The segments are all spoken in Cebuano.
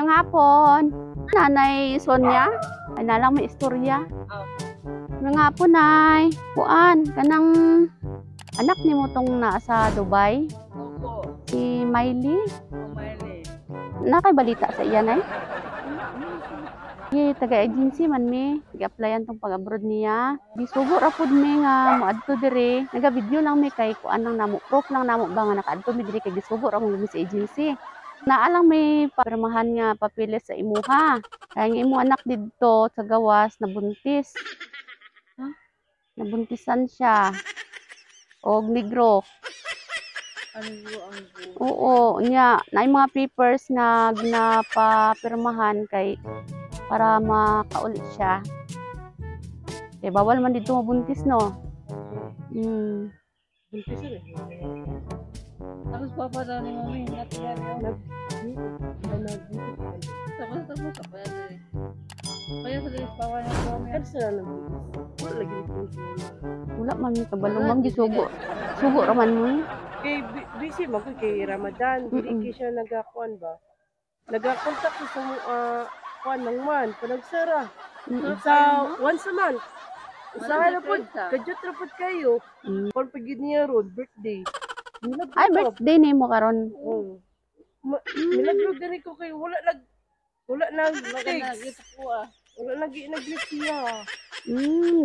Mayong hapon. Nanay Sonia, ay nalang may istorya. Mayong hapon, Nay. Kuan, kanang anak nimo tong naa sa Dubai, Opo, si Miley. Miley. Na kay balita sa iya, Nay? Ye, taga-agency man mi. Gi-applyan tong pag-abroad niya. Gisugo ra pud mi nga moadto diri. Naga-video lang mi kay kuan lang namo, proof lang namo ba nga nakaadto mi diri kay gisugo ra mo mi sa agency. Naa lang may pirmahan nga papeles sa imuha. Kaya ang imo anak didto sa gawas nabuntis. Huh? Nabuntisan siya. Og negro. Ano ang Oo, nya naay mga papers nga ginapapirmahan kay para makauli siya. Kay bawal man dito mabuntis, no? Buntis eh. Tapos papa daw ni mami, natiyan yun. Tapos tapos ako yan eh. Kaya sa days papa niya ko Kada sila nabuntis. Wala lagi ni Wala man mi kabalo, ma'am, gisugo. Sugo ra man mo eh. Kay busy man ko kay Ramadan, dili kay siya nagakuan ba. Nagakontak ko sa kuan ng man, panagsara. Sa once a month. Usahay na pod, kadyot ra pod kayo. Kon pag yun niya road birthday. Milagro Ay, ka. Birthday nimo karon. Oo. Milagro gani ko kay wala nag text. Wala nag nag siya.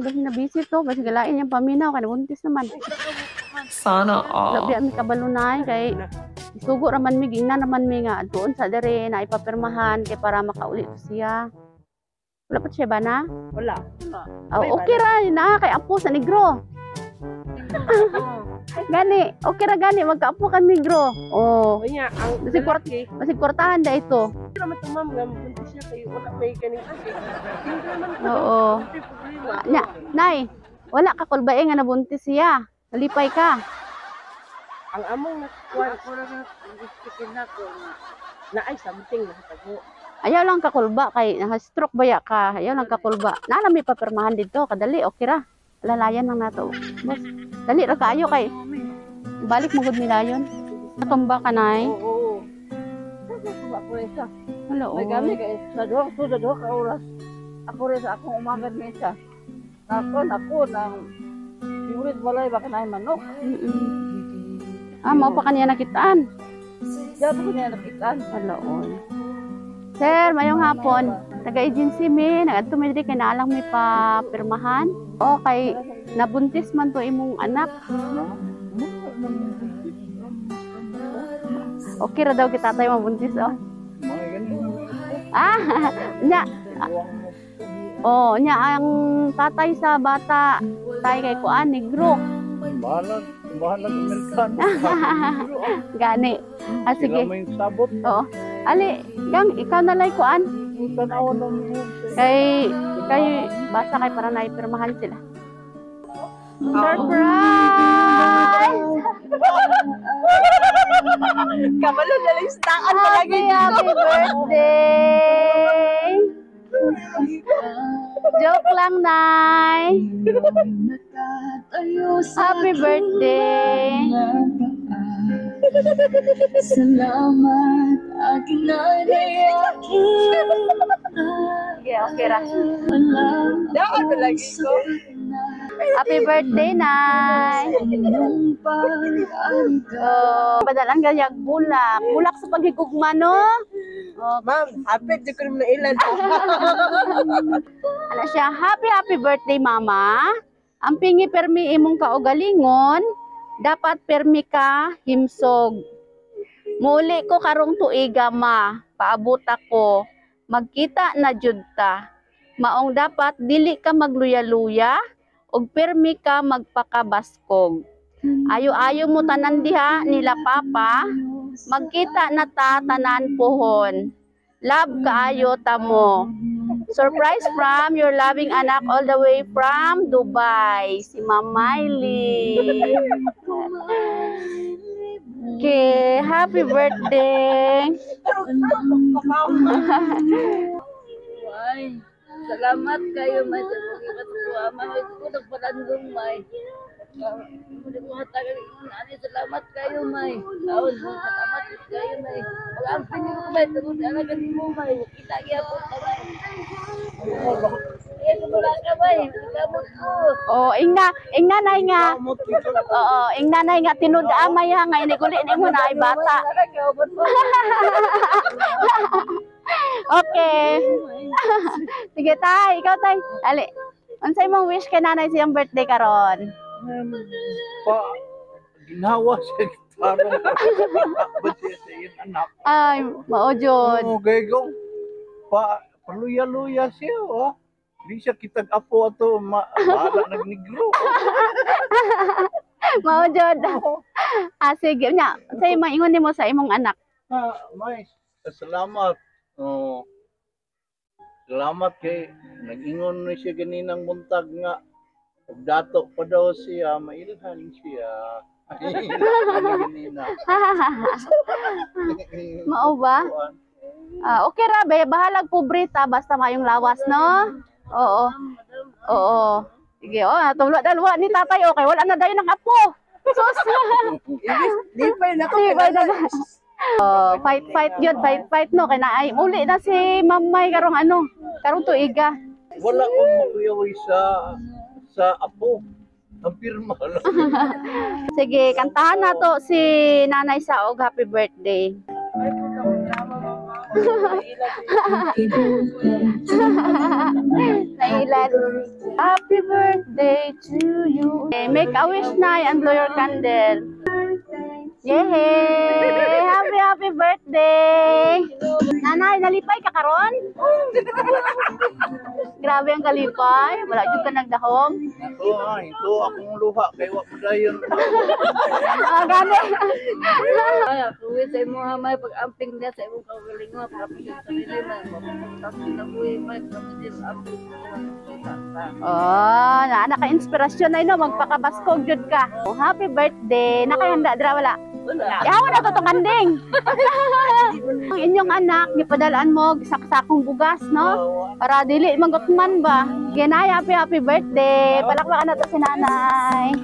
Basta na busy to, basta galain niyang paminaw kay nabuntis naman. Sana Wala all. biya mi kabalo, Nay, kay isugo ra man mi, gingnan naman mi nga doon sa dere na ipapirmahan kay para makauli to siya. Wala pa siya ba na? Wala. Oh, May okay ra na kay apo sa negro. Gani, okay ra gani magkaapo ka negro. Oh, Kanya ang Basig lalaki, basig kwartahan da ito. naman to, ma'am, nga mabuntis siya kay wala may kaning sakit. Single man ko. Oo. Wala problema. Nya, Nay, wala ka kulbae nga nabuntis siya. Nalipay ka. Ang among nakuan Ako lang gusto na ko nga. Na ay something nakatago. Ayaw lang kakulba kay naka-stroke baya ka. Ayaw lang kakulba. Naa may papirmahan dito, kadali, okay ra. Alalayan lang nato. Boss, dali ra kaayo kay balik mo gud nila yun. Natumba ka, Nay. Oo. Ako rin sa. Wala, May oh. gami kay sa duha ka oras. Ako rin sa akong umagad mesa. Nako nako nang favorite balay baka na manok. Ah, mao pa kaniya nakitaan. Diyan ko niya nakitaan. Wala, oy. Sir, mayong hapon. Taga-agency mi, nagadto mi diri kay naa lang may papirmahan. O kay nabuntis man to imong anak. Okay ra daw kita tatay mabuntis oh. Ah, nya. Oh, nya ang tatay sa bata, tay kay kuan negro. Bahalag, bahalag Amerikano. Gani. Ah, sige. Sila may sabot. Oo. Ali, gang ikaw na lay kuan. Tanaw ng Kay kay basta kay para naipirmahan sila. Surprise! Kabalo na lang staan. Happy, happy birthday! Joke lang, Nay. Happy birthday! Salamat aking nanay. Sige, okay ra. Daan na lagi ko. Happy birthday, Nay! Iyong pag-ariga. Oh, padalang gayag bulak. Bulak sa paghigugma, no? Oh, Ma'am, happy di ko naman na ilan. Ana siya, "Happy happy birthday, Mama. Ang pingi permi imong kaugalingon, dapat permi ka himsog. Muli ko karong tuiga, Ma, paabot ako. Magkita na jud ta. Maong dapat dili ka magluya-luya ug permi ka magpakabaskog. Ayo-ayo mo tanan diha nila Papa, magkita na ta tanan pohon. Love kaayo ta mo. Surprise from your loving anak all the way from Dubai, si Ma'am Miley." Okay, happy birthday. Ay, salamat kayo may sa mga katuwa. May ko nagpalandong may. Hindi ko hatagan ani, salamat kayo, may. Tawon mo, salamat kayo, may. Pag-amping mo, may, tungod anak mo, may. Kita gyapon ka, may. Eh, wala ka, may. Kamot ko. Oh, ingna, ingna nay nga. Oo, ingna nay nga tinud amay ha nga iniguli nimo na ay bata. Wala ka, kauban mo. Okay. Sige tay, ikaw tay. Ali. Unsay mong wish kay nanay siyang birthday karon? Pa, ginawa siya tarong. Ba siya sa iyang anak? Ay, mao jud. Oo, gay ko. Pa, paluya-luya siya, oh. Di siya kitag apo ato, ma, bahala nagnegro. Mao jud. Oo. Ah, sige nya. Unsay maingon nimo sa imong anak? Ah, may, salamat. Oh. Salamat kay nag-ingon ni siya ganinang buntag nga og dato pa daw siya, mailhan siya. Ay, ganina. Mao ba? Ah, okay ra be, bahalag pobreta basta mayong lawas, no? Oo. Oo. Sige, oh, tulo dalawa ni tatay okay, wala na dayon ng apo. Sus. Di pa yun ako. Di ba na? Oh, fight fight yun, fight fight no kay naay uli na si Mamay karong ano, karong tuiga. Wala kong makuyaway sa apo. Ang pirma lang. Sige, kantahan na to si Nanay Saog, happy birthday. Ay, puta ko drama, mama. Happy birthday to Nailan. Happy birthday to you. Eh, make a wish na and blow your candle. Yay! Happy, happy birthday! Nanay, nalipay ka karon? Grabe ang kalipay. Wala jud ka nagdahom. Ito, ay, ito akong luha kay wa ko dayon. Ah, gani. Ay, ako sa imong may pag-amping niya sa imong kaugalingon, pag-amping sa sarili, may. Mapagtasin na buhay, may. Kapatid, amping sa Oh, na naka-inspirasyon na ino magpakabaskog jud ka. Oh, happy birthday. Nakahanda dira wala? Wala. Yawa na to tong kanding. Ang inyong anak gipadalaan mo sak-sakong bugas, no? Para dili magutman ba. Ginay, happy happy birthday. Palakpakan na to si nanay.